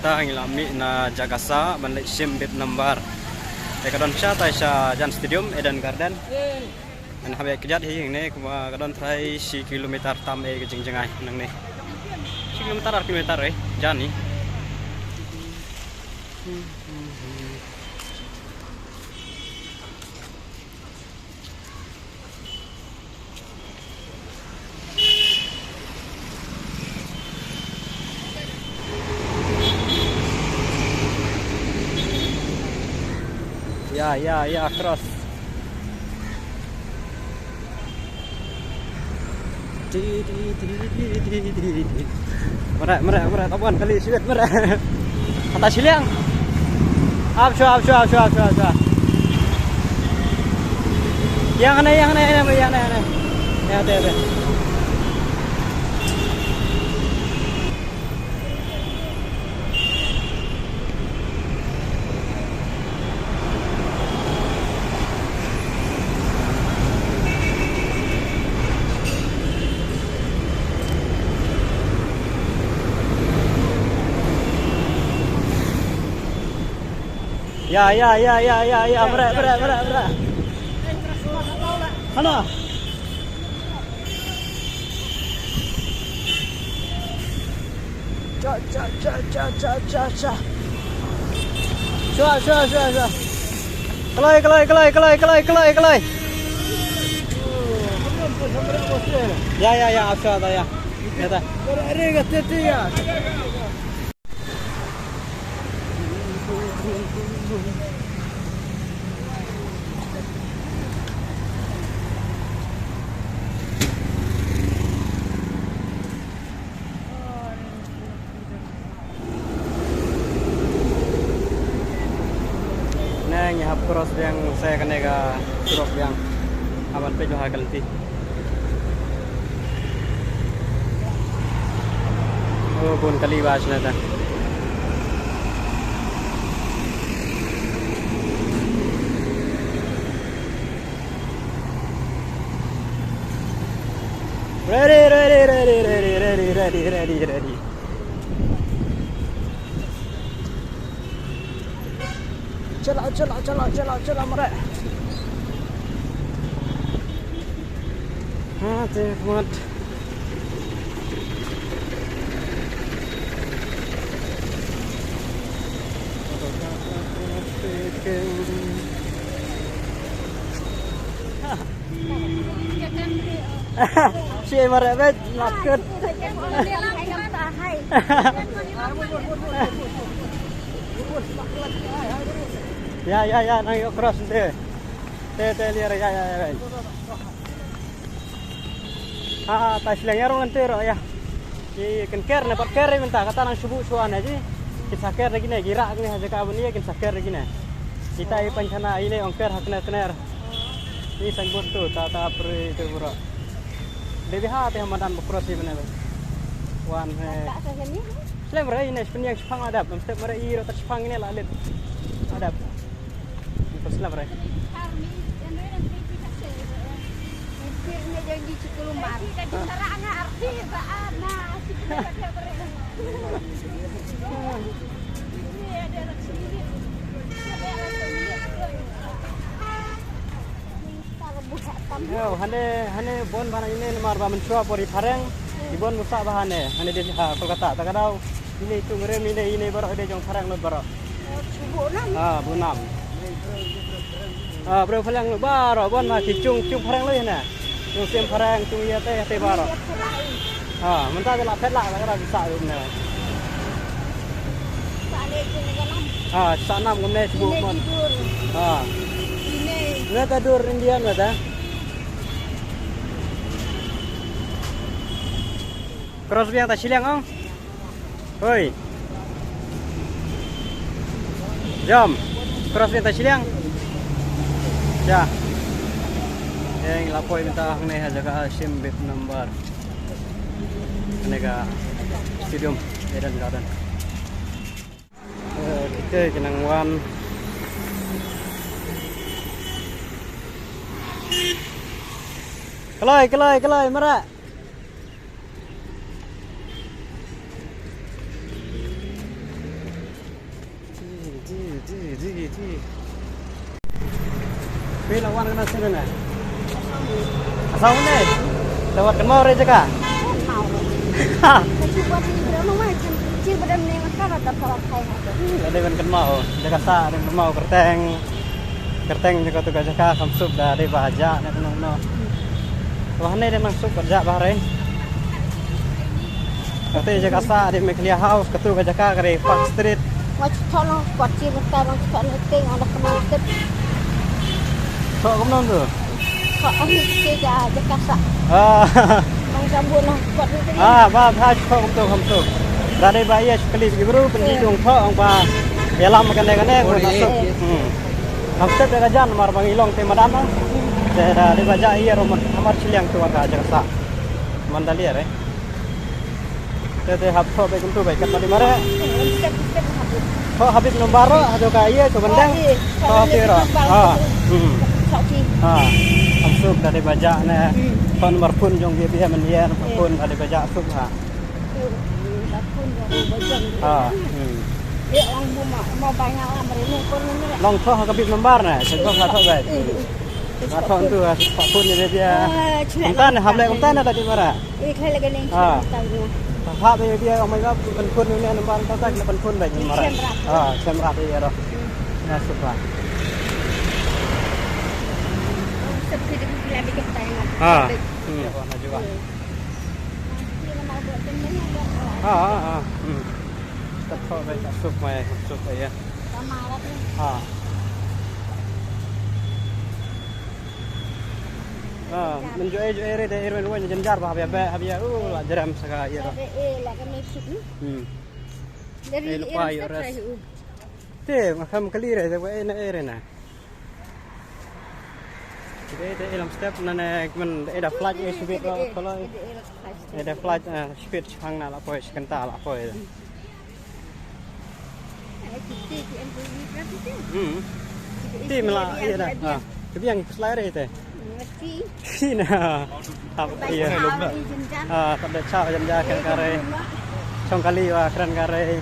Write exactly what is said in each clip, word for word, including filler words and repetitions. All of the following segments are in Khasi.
Ta ngi la mih na jaka sah ban leit shim bib nambar. Te ka don sha tai sha jan stadium Eden Garden. Ngan hap ïa kjat hi hangne kumba ka don trai shi kilometer tam eh ka jingjngai nangne. Shi kilometer ar kilometer eh jan hi. Ya, ya, ya, cross. Di, di, di. Mreh, mreh, mreh, tabuan kali siwet mreh. Kata shiliang. Ap shwa, ap shwa, ap shwa, ap shwa, ap shwa. Yang ne, yang ne, yang ne, yang ne, yang ne. Ya, te, te. Ya, ya, ya, ya, ya, ya, mreh, mreh, mreh, mreh. Hana. Cha, cha, cha, cha, cha, cha, cha. Shwa, shwa, shwa, shwa. Kloi, kloi, kloi, kloi, kloi, kloi, kloi. Ya, ya, ya, ap shwa ta, ya. Ya ta. Ne ngi hap cross biang sa kane ka surok biang. Aban peit bha ka lynti. Oh, bun kali ba shna ta. Ready, ready, ready, ready, ready, ready, ready, ready. Chala, chala, chala, chala, chala, mreh. Ha, te, khmat. Shi mare bet lakut. Ya, ya, ya, nang ïoh cross te. Te, te, liar, ya, ya, ya. Ha, ha, tai shiliang ïa rong lynti ruh ïa. Ki kin ker ne pat ker mynta kata nang shu buh shuwa ne ji. Kin sa ker da kine ki rah kine ha jaka bun ïa kin sa ker da kine. Kita i pan khana i ne ong ker ha kner kner. Ni signboard tu ta ta pri tu bro. Debi ha te madan bukro si bene. Wan he. Slem re ine spin yang shpang adap. Am step mare i ro ta shpang ine la lit. Adap. Pas lah, Bray. Yo, hane, hane bon bha ine namar ba mynshuwa por i phareng. I bon musa bha hane, hane de ha Kolkata. Ta ka dau ine itu ngerem ine, ine baroh ide jong phareng lut baroh. Ah, bunam. Ah, breu phareng baroh bon ma ki cung, cung phareng lei na. Cung sim phareng, cung ïa te, te baroh. Ah, mynta te la phet la, la ka da sa rum ne. Ah, sa nam ngam ne sbu mon. Ah. Ne ta dur Indian ma ta. Cross biang ta shiliang ong. Hoi. Jom. Cross ni ta shiliang. Ja. Eng la poi mynta hangne ha jaka shim bib nambar. Hangne ka stadium Eden Garden. Eh, kita ki nang wan. Kloi, kloi, kloi, mara. Ji, ji. Phi la wan kane sien ne? Assam ne? Da wat kynmaw re jaka? Lada wan kynmaw jaka sah, da kynmaw kyrteng. Kyrteng jaka tu ka jaka kham suk da dei ba jah ne kumno. Wah ne dei nang suk ka jah ba re. Kata jaka sah dei Meghalaya House, katu ka jaka ka dei Park Street. Wat thon kwat chi bynta, wat thon ting, ada kena step. Sok kumno tu? Sok kami ke ja jaka sah. Ah. Nang jambu nang kwat ni tadi. Ah, ba ba sok kumno kham suk. Da dei ba ïa kali ki bru pynjidung sok ong ba ïalam kane kane ko na sok. Hmm. Nang step da ka jan mar ba ngi long te madan na. Te da dei ba jah ïa ro mar, mar chiliang tu ka jaka sah. Mandaliar eh. Te te hap tho be kumtu be kat pati mare. Tho Habib nombar ro, hajo ka ïa to bandang. Tho Habib ro. Ha. Hmm. Ha. Am suk da dei ba jah ne. Tho nombar phone jong bia bia men ïa nombar phone da dei ba jah suk ha. Ha. Hmm. Long tho ha ka bit nombar ne, se tho ha tho be. Nga tho tu ha phone ïa bia. Kumta ne hap leh kumta ne da dei mara. Eh, khlei lagi ni. Ah. Tahu. Hap ïa bia ong mai ba pynkut ne nambar ta ta kena pynkut ba ni mara. Shem rap. Ah, shem rap ïa ro. Na suka. Sep ki dei ki lagi kita ni. Ah. Hmm. Ïa, warna juga. Hmm. Ah, ah, ah. Hmm. Kita kau baik masuk mai, masuk ya. Sama rap ni. Ah. Ah, men jo eh, jo eh re de, eh, re wan jynjar ba, habia be, habia, uh, la jerem saka, ïa. Be, eh, la ka me suk ni. Hmm. Dari eh, lupa, ïa, res. Te, makam kali re, de, eh, na, eh, re na. De, de, eh, lam step na ne, men, eh, da flight, eh, subit ro, kalau, eh, da flight, eh, speed chang na la poi, sekenta la poi. Hmm. Ti mela ïa da. Ha. Kebiang slide re te. Ti na. Tap ïa. Ha, tap da cha jan ja kren kare. Chong kali wa kren kare.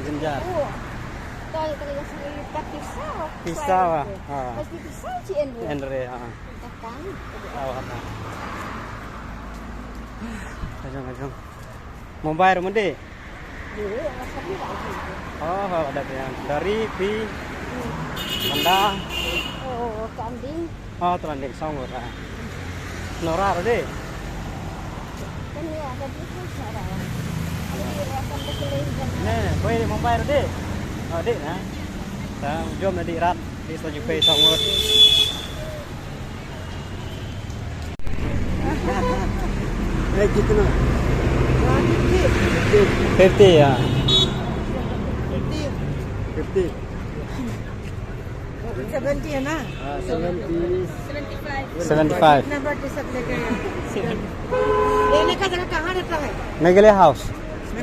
Jan ja. Pisa wa. Ha. Enre ha. Awa ha. Ajong ajong. Mumbai ro mende. Oh, ada yang dari pi. Manda. Oh, tanding. Oh, tanding song ora. Nora ro de. Kan ya ada di sana. Ne, boy Mumbai ro de. Oh, de na. Ta jom na di rat. Di sa ju pay song ora. Eh, kitna? Fifty, ya. Fifty. Seventy है ना? हाँ, seventy. Seventy five. कितना बार टी शर्ट लेके आए? लेने का जगह कहाँ रहता है? Meghalaya House.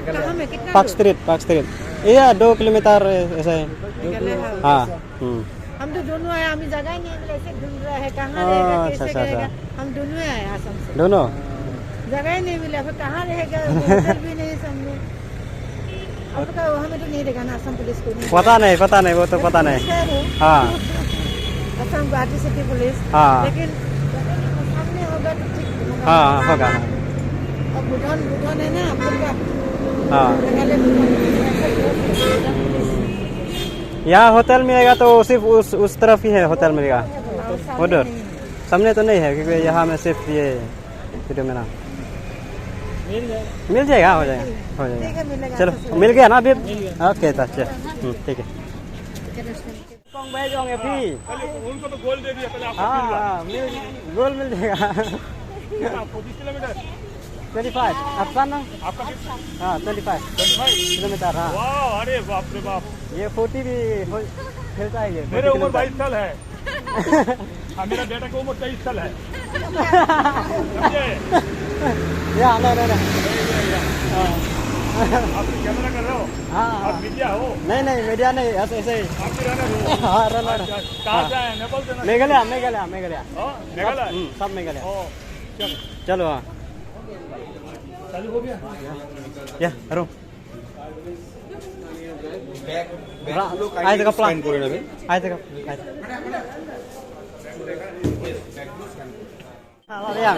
कहाँ में? कितना Park दूर? Street, Park Street. ये दो किलोमीटर ऐसा है। Meghalaya House। हाँ। हम्म। हम तो दोनों आए, हमें जगह ही नहीं मिला, ऐसे ढूंढ रहा है, कहाँ रहेगा, हाँ, कैसे अच्छा, अच्छा, रहेगा। अच्छा। हम दोनों आए आसाम से। दोनों? जगह ही नहीं मिला, फिर कहाँ रहेगा, होटल भी नहीं सामने। अब तो हमें तो नहीं रहेगा ना, आसाम पुलिस को नहीं पता रहेगा। नहीं, पता नहीं, वो तो पता नहीं। शहर है। हाँ। आसाम गुवाहाटी सिटी पुलिस। हाँ। लेकिन सामने होगा तो ठीक होगा। हाँ, होगा। अब भूटान, भूटान है ना, अफ्रीका। हाँ। मेघालय, भूटान, भूटान पुलिस। यहाँ होटल मिलेगा तो सिर्फ उस, उस तरफ ही है होटल मिलेगा। हाँ, सामने उधर। नहीं है। सामने तो नहीं है, क्योंकि यहाँ में सिर्फ ये, ये तो मेरा। मिल जाएगा। मिल जाएगा, हो जाएगा, हो जाएगा। ठीक है, मिलेगा चलो, तो। मिल गया ना अभी? मिल गया। ओके, तो चल। हम्म, ठीक है। कौन भाई जाओगे अभी? पहले उनको तो गोल दे दिया, पहले आपको हाँ, फील हुआ। हाँ, मिल, गोल मिल जाएगा। कितना आपको, बीस किलोमीटर? ट्वेंटी फ़ाइव, अफसान ना? आपका कितना? हाँ, ट्वेंटी फ़ाइव। ट्वेंटी फ़ाइव? किलोमीटर, हाँ। वाह, अरे बाप रे बाप। ये फ़ोर्टी भी हो, खेलता है ये, मेरे फ़ोर्टी उम्र किलोमीटर। बाईस साल है। हाँ, मेरा बेटा की उम्र तेईस साल है। समझे? या, नहीं, नहीं, नहीं। ये, ये, ये। हाँ। आप कैमरा कर रहे हो? हाँ, आप हाँ। मीडिया हो? नहीं, नहीं, मीडिया नहीं, ऐसे, ऐसे ही। आप भी रनर हो? हाँ, रनर। अच्छा, कहाँ से आए हैं? नेपाल से ना? मेघालय, मेघालय, मेघालय। हाँ, मेघालय? हम्म, सब मेघालय। ओ, चलो। चलो, हाँ। चालू हो गया? या, रुक। ব্যাগ, ব্যাগগুলো আয় kindly দেখা প্লা- scan করে নেবেন। আয় দেখা, আয় দেখা। হ্যাঁ, আলাদা।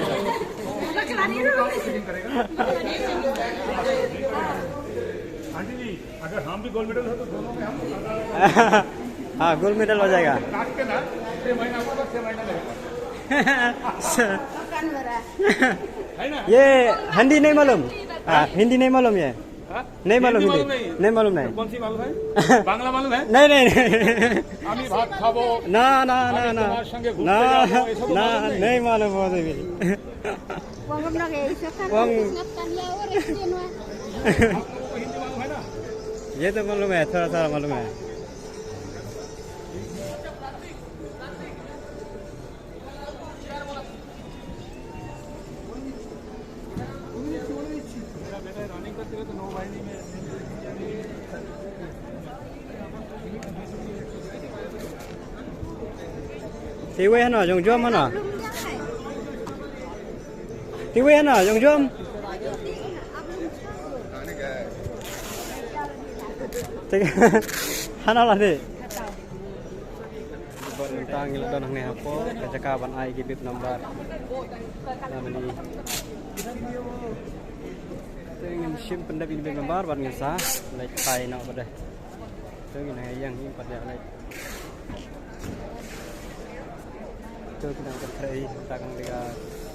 आंटी जी, अगर हम भी गोल्ड मेडल हो तो दोनों में हम हाँ, गोल्ड मेडल हो जाएगा। काट के ना, छह महीना होगा, छह महीना लगेगा। है ना? ये हिंदी नहीं मालूम। हाँ, हिंदी नहीं मालूम ये। हाँ? नहीं मालूम हिंदी हिंदी। मालूम नहीं। नहीं मालूम नहीं। कौन सी मालूम है? बांग्ला मालूम है? नहीं, नहीं, नहीं। আমি ভাত খাবো। না, না, না, আমি না। তোমার সঙ্গে ঘুরতে না, যাবো, এসব না, মালুম নেই? নেই মালুম। वो हम लोग ये सब करते हैं। ये तो मालूम है, थोड़ा थोड़ा मालूम है। Tiwi hano, jong jom hano. Tiwi hano, jong jom. Hano la de. Bad mynta ngi la don hangne hapoh ka jaka ban ai ki bib number. Namni te ngin shim pyndep ïa ki bib number bad ngin sa leit phai noh pat de. Te ngin ïeng ïeng pat de leit. Te ki dang kynthei ta kang de ka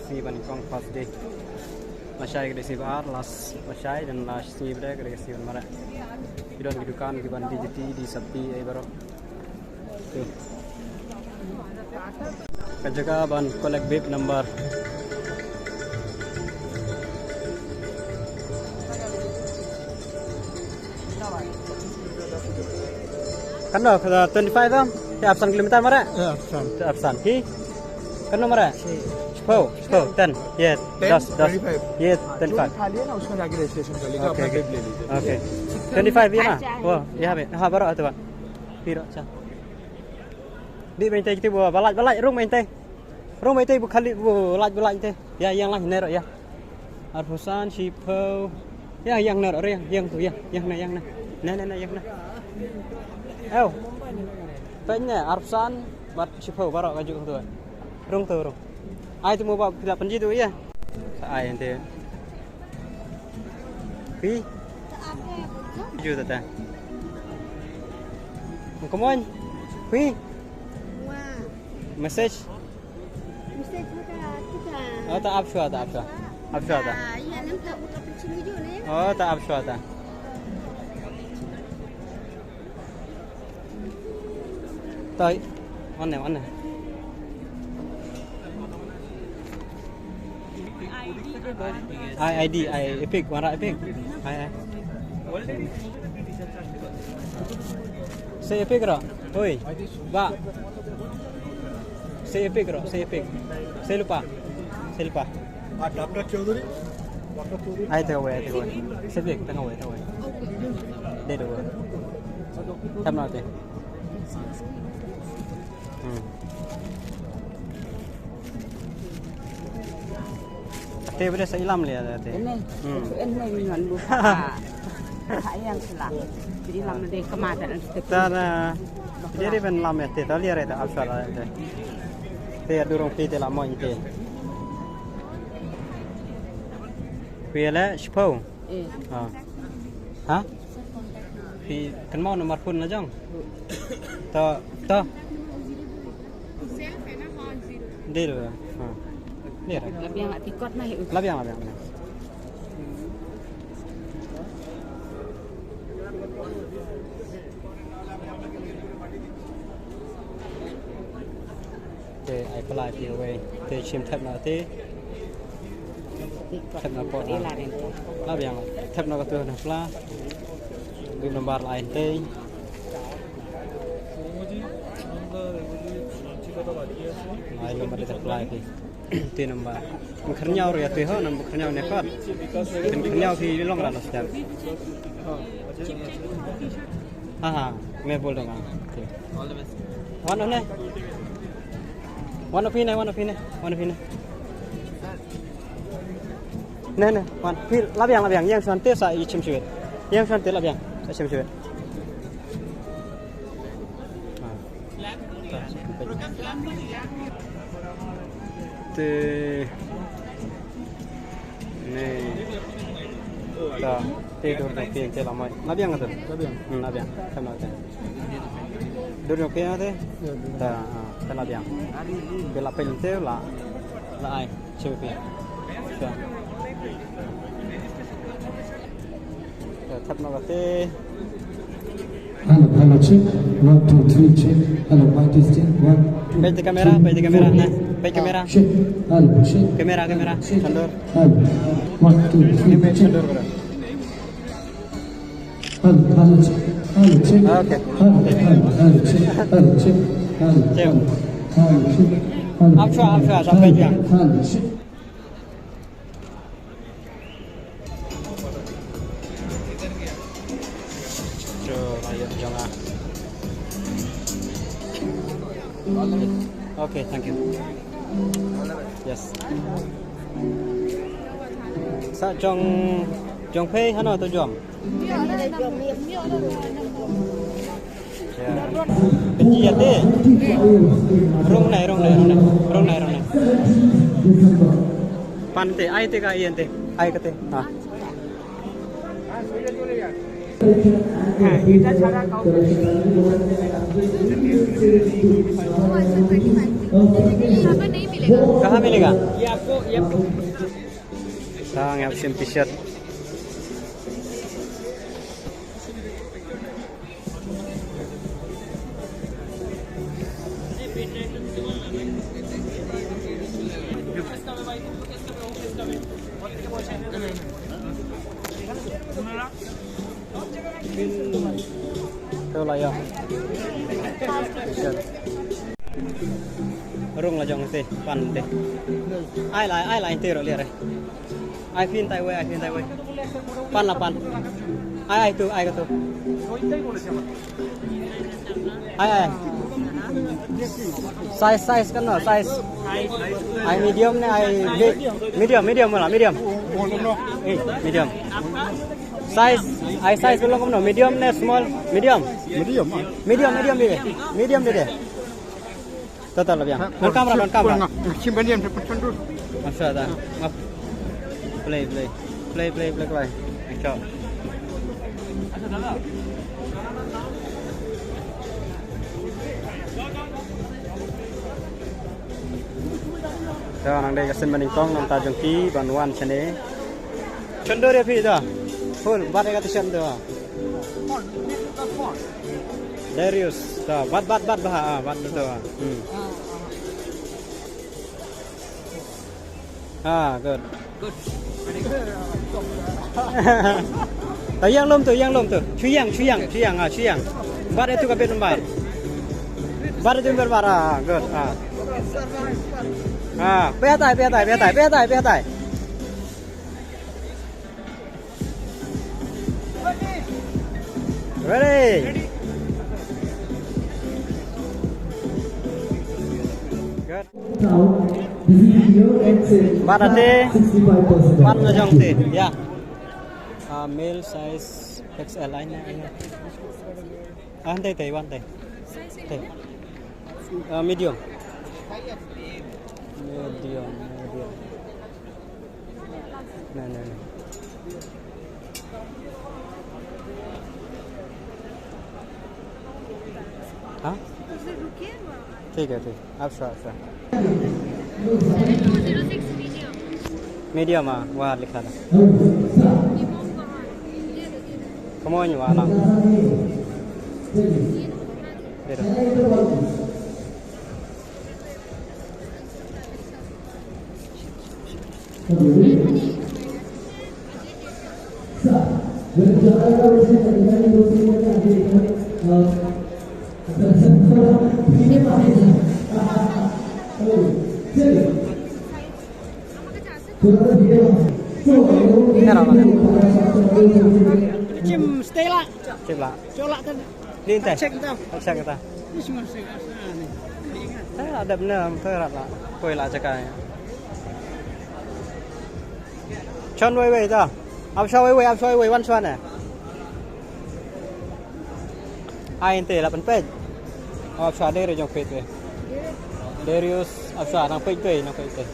sngi ban kong first day. Lashai ka dei sngi ba ar, last lashai, dan last sngi ba dei ka dei ka sngi ban mareh. Ki don ki dukan ki ban die juti, die sopti ei baroh. Ka jaka ban collect bib number. Katno, ka twenty-five em? Te arphew san kilometer mareh? Ya, arphew san. Te arphew san. Hi? Katno mareh? Shiphew, shiphew, ten. Ye, ten, dos, dos. Twenty-five. Ye, twenty-five. जो भी खाली है ना, उसमें जाके रजिस्ट्रेशन कर लीजिए, ओके, अपना ओके। बिल ले लीजिए। ओके। ट्वेंटी फ़ाइव ये ना? वो, यहाँ पे। हाँ, बराबर, अथवा। फिर, अच्छा। Dih ba ïeng te, kti ba lait, ba lait, rung ba ïeng te. Rung ba ïeng te, ba khali, ba lait, ba lait te. Ïa, ïeng lang, ne ro, ïa. Arphew san, shiphew. Ïa, ïeng ne ro, ïeng, ïeng tu, ïeng, ïeng ne, ïeng ne. Ne, ne, ne, ïeng ne. Ew. Peit ne, arphew san, bad shiphew, baroh kajuh tu. Rung tu, rung. Ai tu mo ba, kita pynji tu, ïa. Sa ai ïeng te. Phi? Ju ta ta. Come on. Phi? Message. Message ta ta. Oh, ta ap shwa, ta ap shwa. Ap shwa ta. Oh, ta ap shwa ta. Toi, one ne, one ne. Ai, I D, ai, Epic, wanrah Epic. Ai, ai. Sei Epic ro. Oi, ba. Sei Epic ro, sei Epic. Sei lypa. Sei lypa. Ai, tang wei, tang wei. Sei Epic, tang wei, tang wei. Dei da wei. Tap na te. Hmm. Te bede sa ilam le te. Ene. Hmm. Ene ngan bu. Ha yang sela. Jadi lam de kemada. Ta na. Jadi ben lam ya te, ta liar ya te, asal ya te. Te ya durung pi te la mo inte. Kuya le shiphew. Eh. Ha. Ha? Phi kynmaw nambar phone la jong. To, to. Dei ruh. Ha. Dei ruh. Lap ïa nga tikot na hi. Lap ïa nga, lap ïa nga. Te ai pla phi wei. Te shim thep na te. Thep na pot na. Lap ïa nga. Thep na ka tu na pla. Bib number lai te. Ai number te pla phi. Te number. Khyrñiaw ruh ïa te ho, number khyrñiaw ne pat. Khyrñiaw phi long ra lo step. Ha ha, me bol dong. One ne. One of ne, one of ne, one of ne. Ne ne, one. Phi lap ïa nga, lap ïa nga, ïeng shuwa te sa i chim shuwa. Ïeng shuwa te lap ïa nga. Shim, shim. Ah. Te ne. Ta te dur jong phi te la mai. Na biang te. Na biang. Hmm, na biang. Sama te. Dur jong phi te. Ta, ah, ta na biang. Phi la pynte la. La ai. Check, okay. Sure. Tap na kate. Hello, hello, check. One, two, three, check. Hello, mic testing. One, two, page the camera, three, page the camera, four. Na. Page camera. Check. Hello, check. Camera, camera. Check. Chandor. Hello. One, two, three, check. Hello, hello, check. Hello, check. Okay. Hello, hello, hello, check. Hello, check. Hello, check. Hello, hello, check. Hello, hello, check. Up, up, up, up, up, up. Hello, check. Sure, I am Jonah. Okay, thank you. Yes. Sa jong, jong phi hano to jom. Pynji ïa te. Rung nai, rung nai, rung nai. Rung nai, rung nai. Pan te, ai te ka ïa te. Ai ka te. Ha. हाँ, ये तो सारा काउंट। यहाँ पर नहीं मिलेगा। कहाँ मिलेगा? ये आपको, ये आपको। Tang ïa u shim T-shirt. Te la ïa. Rung la jong te, pan te. Ai la, ai la te ro le re. Ai phin tai wei, ai phin tai wei. Pan la pan. Ai, ai tu, ai ka tu. Ai, ai. Size, size kan no, size. Ai medium ne, ai big. Medium, medium wala, medium. Medium. Size, ai size belum kumno, medium ne small, medium. Medium, ah. Medium, medium de. Medium de. Total la biang. Ha, ngan kamera, ngan kamera. Ngan shim ban ïam, shim ban ïam. Masha Allah. Ngap. Play, play. Play, play, play, play. Action. Te nang dei ka sien ba nyngkong namar jong ki ban wan shane. Shon dur ïa phi da. Full, bat ïa ka T-shirt da. Darius, da, bat, bat, bat, bah, ah, bat, da, da. Hmm. Ah, good. Good. Very good. Ta ïeng lum tu, ïeng lum tu. Shu ïeng, shu ïeng, shu ïeng, ah, shu ïeng. Bat ïa tu ka bit nambar. Bat ïa tu bit nambar, ah, good, ah. Ah, pia tai, pia tai, pia tai, pia tai, pia tai. Ready? Good. Bat ate. Bat na jong te. Ya. Ah, male size X L ai na, ai na. Ah, hynte te, wan te. Te. Ah, medium. Medium, medium. Nah, nah, nah. हाँ? ठीक है, ठीक। आप sure, sure। Medium, हाँ, वहाँ लिखा था। Come on, you are now. Dito. Jim, stay lah. Stay lah. Coba lah kan. Ni entah. Check entah. Check entah. Ni semua saya rasa ni. Eh, ada benar, betul lah. Koi lah cakap. Chon wei wei ta. Ap shwa wei wei, ap shwa wei wei, wan shwa ne. Ai te la pynpeit. Ap sha dei re jong peit te. Darius ap sha nang peit te, nang peit te.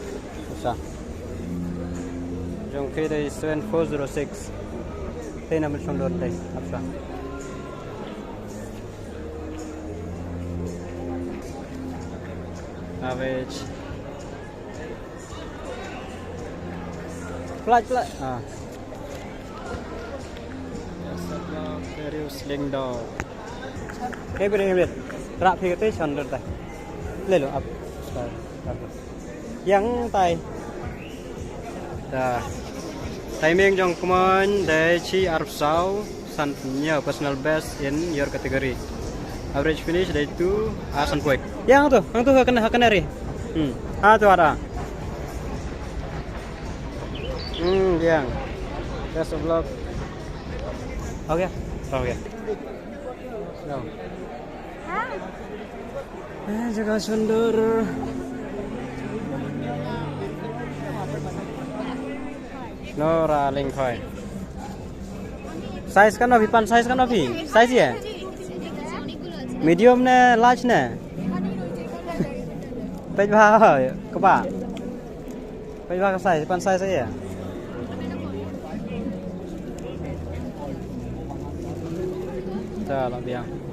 Ap sha. Jong peit te seven four zero six. Te na mel shondon te ap sha. Average. Flight, flight. Ah. Darius Lyngdoh. Kei beri beri. Trap hi kete chan dur tai. Le lo ap. Yang tai. Da. Timing jong kmen dei chi arphew saw. San phew hynñiew, personal best in your category. Average finish dei tu, ah, san phew. Yang tu, yang tu ha kane, ha kane ri. Hmm. Ah, tu ada. Hmm, yang. Best of luck. Okay, okay. No. Eh, jaka shondor. Nora Lingkhoi. Size kano phi pan, size kano phi? Size ye? Medium ne, large ne? Peit bha, kaba. Peit bha ka size, pan size ye? Ta la biang.